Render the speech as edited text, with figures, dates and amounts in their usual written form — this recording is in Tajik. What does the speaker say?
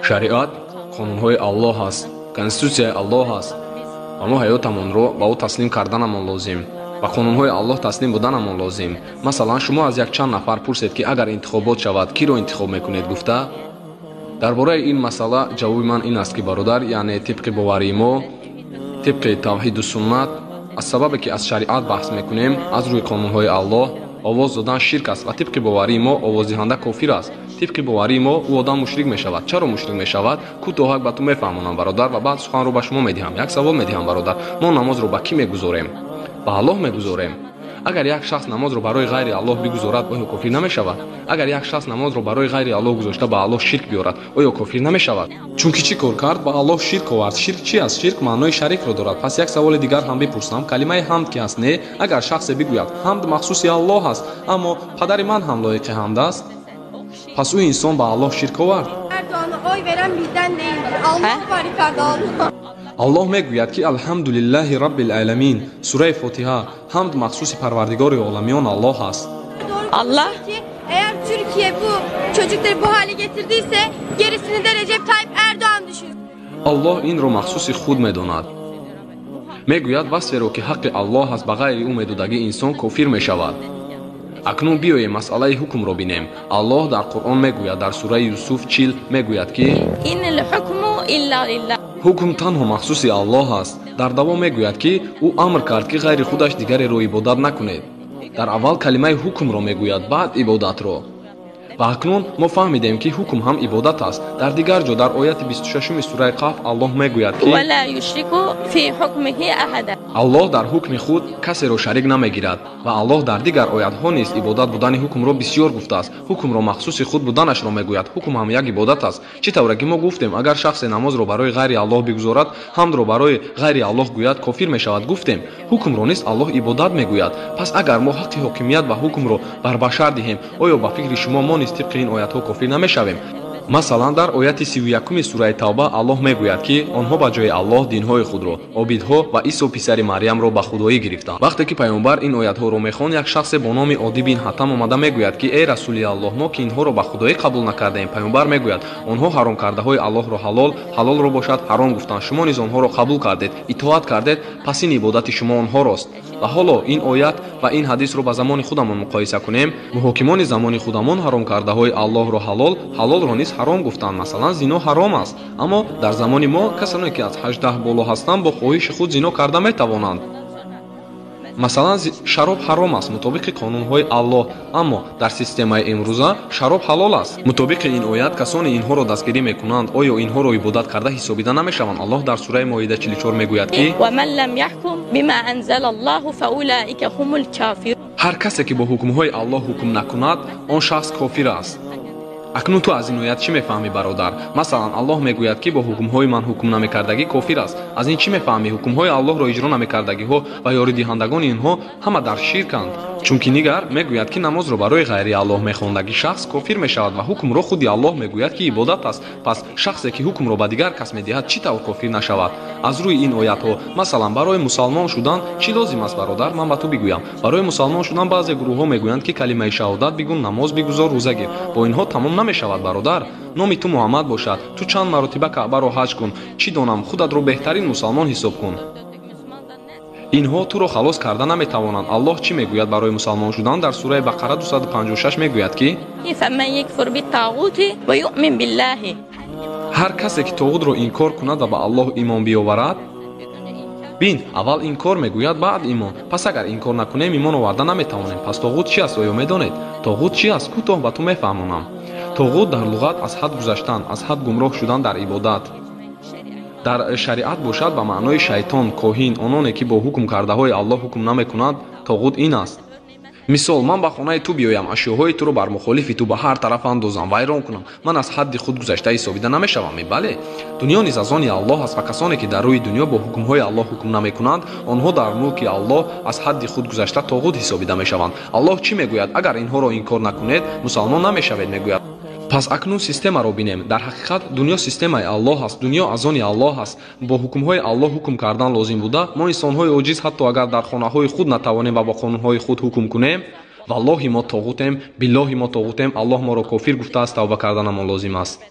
Шариат қонунҳои Аллоҳ аст, конститутсияи Аллоҳ аст ва мо ҳаётамонро ба ӯ таслим карданамон лозим, ба қонунҳои Аллоҳ таслим буданамон лозим. Масалан, шумо аз якчанд нафар пурсед, ки агар интихобот шавад, киро интихоб мекунед гуфта? Дар бораи ин масъала ҷавоби ман ин аст, ки бародар, яъне тибқи боварии мо, тибқи тавҳиду суннат, аз сабабе ки аз шариат баҳс мекунем, аз рӯи қонунҳои Аллоҳ овоз додан ширк аст ва тибқи боварии мо овоздиҳанда кофир аст. Тибқи боварии мо ӯ одам мушрик мешавад. Чаро мушрик мешавад? Кӯтоҳак ба ту мефаҳмонам, бародар, ва баъд суханро ба шумо медиҳам. Як савол медиҳам, бародар. Мо намозро ба кӣ мегузорем? Ба Аллоҳ мегузорем. Агар як шахс намозро барои ғайри Аллоҳ бигузорад, оё кофир намешавад? Агар як шахс намозро барои ғайри Аллоҳ гузошта ба Аллоҳ ширк биёрад, оё кофир намешавад? Чунки чӣ кор кард? Ба Аллоҳ ширк овард. Ширк чӣ аст? Ширк маънои шарикро дорад. Пас як саволи дигар ҳам бипурсам. Калимаи ҳамд ки аст? Не, агар шахсе бигӯяд ҳамд махсуси Аллоҳ аст, аммо падари ман ҳам лоиқи ҳамд аст, пас ӯ инсон ба Аллоҳ ширк овард. Аллоҳ мегӯяд ки алҳамдулиллаҳи раббил аламин, сураи Фотиҳа, ҳамд махсуси парвардигори оламиён Аллоҳ аст. Allah eğer Türkiye bu çocukları bu hale getirdiyse gerisini de Recep Tayyip Erdoğan düşünsün. Аллоҳ инро махсуси худ медонад. Мегӯяд васферо ки ҳаққи Аллоҳ аст ба ғайри ӯ медодагӣ инсон кофир мешавад. Акнун биёем масъалаи ҳукмро бинем. Аллоҳ дар Қуръон мегӯяд, дар сураи Юсуф 40 мегӯяд ки ҳукм танҳо махсуси Аллоҳ аст. Дар давом мегӯяд ки ӯ амр кард ки ғайри худаш дигареро ибодат накунед. Дар аввал калимаи ҳукмро мегӯяд, баъд ибодатро. Ва акнун мо фаҳмидем ки ҳукм ҳам ибодат аст. Дар дигар ҷо дар ояти 26 сураи Қаф Аллоҳ мегӯяд ки Аллоҳ дар ҳукми худ касеро шарик намегирад ва Аллоҳ дар дигар оятҳо низ ибодат будани ҳукмро бисёр гуфтааст. Ҳукмро махсуси худ буданашро мегӯяд. Ҳукм ҳам як ибодат аст. Чӣ тавре ки мо гуфтем, агар шахсе намозро барои ғайри Аллоҳ бигузорад, ҳамдро барои ғайри Аллоҳ гӯяд, кофир мешавад. Гуфтем ҳукмро низ Аллоҳ ибодат мегӯяд. Пас агар мо ҳаққи ҳокимият ва ҳукмро бар башар диҳем, оё ба фикри шумо мо низ тибқи ин оятҳо кофир намешавем? Масалан, дар ояти 31 сураи Тавба Аллоҳ мегӯяд ки онҳо ба ҷои Аллоҳ динҳои худро, обидҳо ва Исо писари Марьямро ба худоӣ гирифтанд. Вақте ки паёмбар ин оятҳоро мехонд, як шахсе бо номи Одӣ бин Ҳатам омада мегӯяд ки эй расули Аллоҳ, мо ки инҳоро ба худоӣ қабул накардаем. Паёмбар мегӯяд онҳо ҳаромкардаҳои Аллоҳро ҳалол, ҳалолро бошад ҳаром гуфтанд. Шумо низ онҳоро қабул кардед, итоат кардед, пас ин ибодати шумо онҳорост. Ва ҳоло ин оят ва ин ҳадисро ба замони худамон муқоиса кунем. Муҳокимони замони худамон ҳаромкардаҳои Аллоҳро ҳалол, ҳалолро низ ҳаром гуфтанд. Масалан, зино ҳаром аст, аммо дар замони мо касоне ки аз 18 боло ҳастанд бо хоҳиши худ зино карда метавонанд. Масалан, шароб ҳаром аст мутобиқи қонунҳои Аллоҳ, аммо дар системаи имрӯза шароб ҳалол аст. Мутобиқи ин оят касоне инҳоро дастгирӣ мекунанд, оё инҳоро ибодат карда ҳисобида намешаванд? Аллоҳ дар сураи Моида 44 мегӯяд ки ҳар касе ки бо ҳукмҳои Аллоҳ ҳукм накунад, он шахс кофир аст. Акнун ту аз ин оят чӣ мефаҳмӣ, бародар? Масалан, Аллоҳ мегӯяд ки бо ҳукмҳои ман ҳукм намекардагӣ кофир аст. Аз ин чӣ мефаҳмӣ? Ҳукмҳои Аллоҳро иҷро намекардагиҳо ва ёридиҳандагони инҳо ҳама дар ширканд. Чунки нигар мегӯяд ки намозро барои ғайри Аллоҳ мехондагӣ шахс кофир мешавад ва ҳукмро худи Аллоҳ мегӯяд ки ибодат аст. Пас шахсе ки ҳукмро ба дигар кас медиҳад, чӣ тавр кофир нашавад? Аз рӯи ин оятҳо, масалан, барои мусалмон шудан чӣ лозим аст, бародар? Ман ба ту бигӯям. Барои мусалмон шудан баъзе гурӯҳҳо мегӯянд ки калимаи шаҳодат бигӯ, намоз бигузор, рӯза гир. Бо инҳо тамом намешавад, бародар. Номи ту Муҳаммад бошад, ту чанд маротиба Каъбаро ҳаҷ кун, чӣ донам, худатро беҳтарин мусалмон ҳисоб кун. Инҳо туро халос карда наметавонанд. Аллоҳ чӣ мегӯяд барои мусалмон шудан? Дар сураи Бақара 256 мегӯяд ки ҳар касе ки тоғутро инкор кунад ва ба Аллоҳ имон биёварад. Бин, аввал инкор мегӯяд, баъд имон. Пас агар инкор накунем, имон оварда наметавонем. Пас тоғут чӣ аст, оё медонед? Тоғут чӣ аст? Кӯтоҳ ба ту мефаҳмонам. Тоғут дар луғат аз ҳад гузаштан, аз ҳад гумроҳ шудан дар ибодат. Дар шариат бошад ба маънои шайтон, коҳин, ононе ки бо ҳукм кардаҳои Аллоҳ ҳукм намекунанд, тоғут ин аст. Мисол, ман ба хонаи ту биёям, ашёҳои туро бар мухолифи ту ба ҳар тараф андозам, вайрон кунам. Ман аз ҳадди худ гузашта ҳисобида намешавам. Бале, дунё низ аз они Аллоҳ аст ва касоне ки дар рӯи дунё бо ҳукмҳои Аллоҳ ҳукм намекунанд, онҳо дар мулки Аллоҳ аз ҳадди худ гузашта тоғут ҳисобида мешаванд. Аллоҳ чӣ мегӯяд? Агар инҳоро инкор накунед, мусалмон намешавед, мегӯяд. Пас акнун системаро бинем. Дар ҳақиқат дунё системаи Аллоҳ аст, дунё аз они Аллоҳ аст. Бо ҳукмҳои Аллоҳ ҳукм кардан лозим буда, мо инсонҳои оҷиз ҳатто агар дар хонаҳои худ натавонем ва бо қонунҳои худ ҳукм кунем, валлоҳи мо тоғутем, биллоҳи мо тоғутем, Аллоҳ моро кофир гуфтааст, тавба карданамон лозим аст.